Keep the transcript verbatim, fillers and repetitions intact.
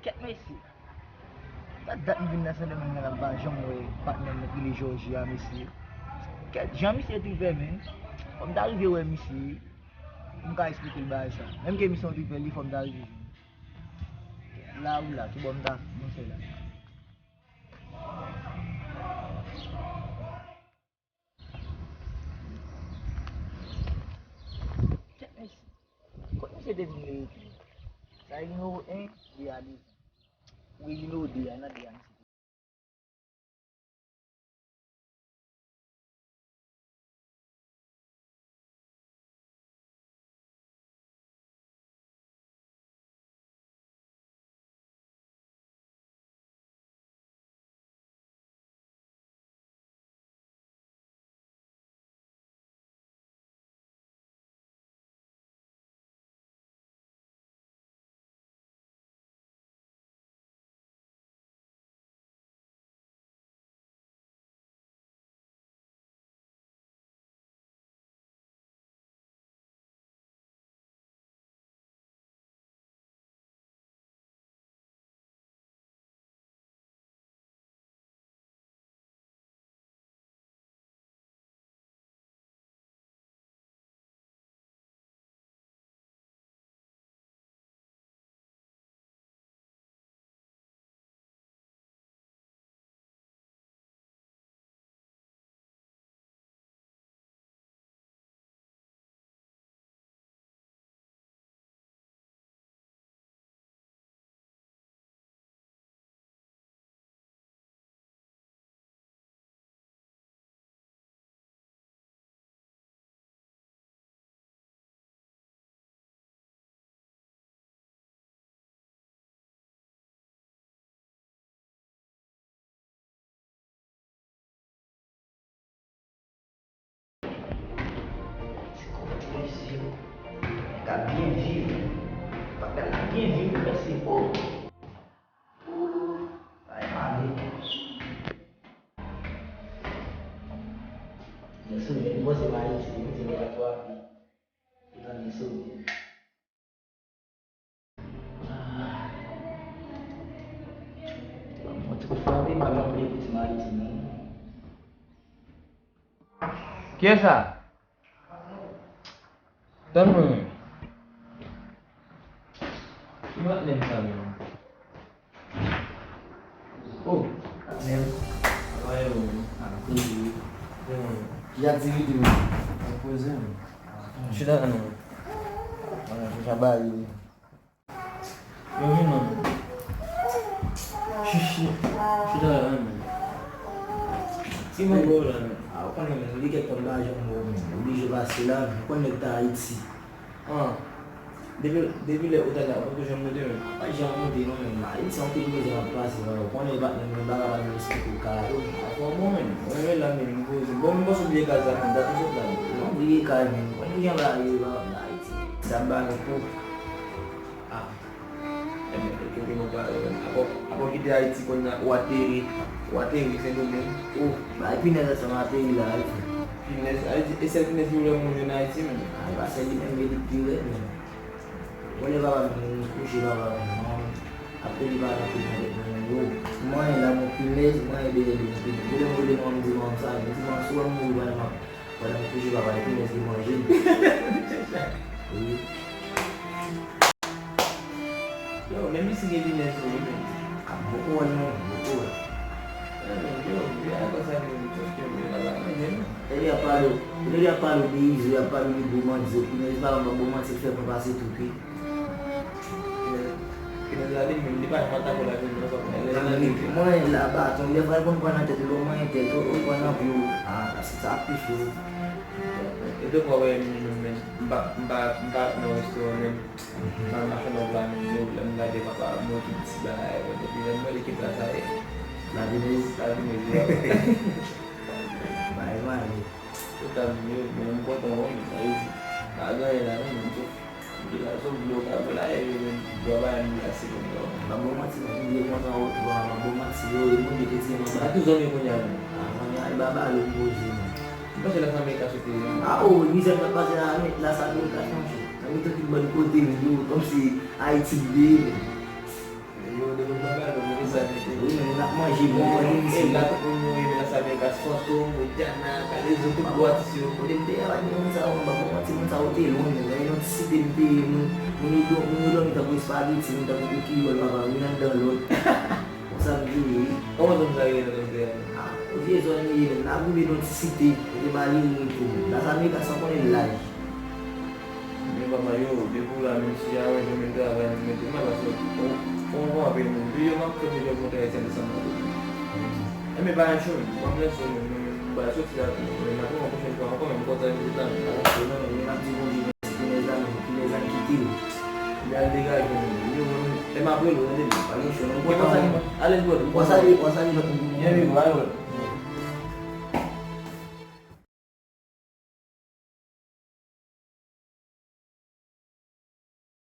Kèt mesye. Sa dat m vin nan Sendomeng la, m pa janm wè patnè m nan ki rele Jòji a, mesye. Kèt, jan misye tripè, menn. Fò m ta rive wè misye wi. Pou m ka esplike l bagay sa. Menm ke misye yon tripè, li fò m ta rive jwenn li. La ou la, ki bò m ta, m fè la. Kèt mesye. Kot misye te vin rete? Sa e nimewo en, li a de. Wi, nimewo de a, nan de a misye te. Nèg la byen viv. Patnè la byen viv, mesye. Oh. Ay, mami. Mesye, mwen se Ayiti, mwen se Ayiti. Ou tande sou. Mwen ti kout frape, pa janm vle pou ti Ayiti, non. Kiyès sa? Tann mwen. Ki matnèm sa menm? Oh, patnè m. Sa va yo menm? Ah, koze wi. Ki aktivite menm? Ap poze menm. Chita la non. Wala, chita ba yo. Yo vin non. Chichi. Chita la menm. Ki mwen bo la menm? Ah, ou konnen menm, li kèk konn ba janm bo menm. Oblije pase la menm. Ou konnen nèg ta Ayiti. Ah. Depi, depi lè ou t al la, ou poko janm monte menm? Mwen pa janm monte non, men Ayiti se yon peyi kote m ap pase, frè. Ou konnen patnè m, mwen pa ka pa menm esplike w ka yo. Afè w bon, men mwen renmen la, men m poze. Bon, m panse w bliye kay sa, men dat ou sot la. Non, bliye kay, men mwen bliye bagay yo, bagay Ayiti. Sa ba nou kou. Ah. Ebyen, kenbe nou pale, men. Apa, apa w kite Ayiti kounye a, ou ateri, ou ateri Sendomeng. Oh, bay pinèz ansanm ateri la, wi, frè. Pinèz, Ayiti, e sèl pinèz ki vle moun jwenn Ayiti, men. Ah, e pa sèl li menm, men li pi rèd, men. Bon, lè papa m kouche, papa m, non, ap pede pa nan kou nan tèt mwen, yo. Mwen la, mwen pinèz, mwen dèyè li, mwen pinèz. Ou lè mwen rele mwen, mwen di mwen sa, mwen di mwen, si w wè m mouri pandan m ap, pandan m kouche, papa, e pinèz ki manje m. Wi. Yo, menm isi gen pinèz tou, wi, men. A, bon kouwòn, non, bon kouwòn. Yo, yo, yo, a konsa ke m tou ke m la, la, men, men. Lè y ap pale, lè y ap pale de izo, y ap pale de gwo manti, pinèz pa yon bon manti k fè mwen pase tout, wi. Pinèz la, li menm, li pa janm atake w la, wi, non, sa konn. Mwen, la, baton, dèfwa, l konn pran nan tèt, li konn manyen tèt, ou, ou pran nan pye w. A, sa, sa ap touche w. E de fwa, wè, m, m, m, m pa, m pa, m pa nan restoran, menm. Nan machann wòb la menm yo, lè m gade papa m, yo tout ti bagay, yo depi lè m wè lekip la sa ye. Lavinez. Lavinez, yo. Bay male. Tout lavinez, men m kontan, wi, sa vle di, pa gen anyen la, non, men m tou, m tou la, sou dlo, ka vle la, e, men, dwa bagay m glase konn yo. M pa ba w manti, non, m byen kontan, wi, m pa ba w manti, yo, e moun yo te di, non, ba tou zanmi kounye a, non. A, zanmi a, e baba, yo poze, non. M panse Las Américas sou teren. A, o, mizè k ap pase la, men Las Américas, monchè. Nan mitan tout bann kote, men yo, kòmsi Ayiti k deye, men. Yo, de Fantom, Montana, K deux O, tout gwo atis yo. Kote m te ye a, pa t gen moun sa yo, m pa bon manti, moun sa yo te lwen, men nan yon ti site m te ye, moun, moun yo dò-, moun yo dòmi tankou espageti, moun tankou koukiyòl, papa, youn anndan lòt. Konsa m te ye. Kòman zòn sa ye nan zòn te ye a? Ah, yon vye zòn li ye, menm. Nan boule nan ti site, kote malere rete. Las Américas, sa w konnen laj. Men papa yo, depi w la, menm si a yon jou menm travay, menm mete mal, paske on, on, on, on, apre moun. Yo, m ap fè videyo pou montre Ayisyen desann nan. Enben, pa yon chou, ban m lèse w menm, non, men, ba, soti la, men, n ap wè yon pwochèn fwa ankò, men, m kontan vizit la, men. Alò, non, men, n ap di Bondye mèsi pou mezanmi, pou mezanmi kite l. Men al degaje w menm. Yo, menm, e m ap rele w, tande, pa gen chou, non, m kontan. Alèz, brother. W a salye, w a salye lòt moun. Enben, bro, alò.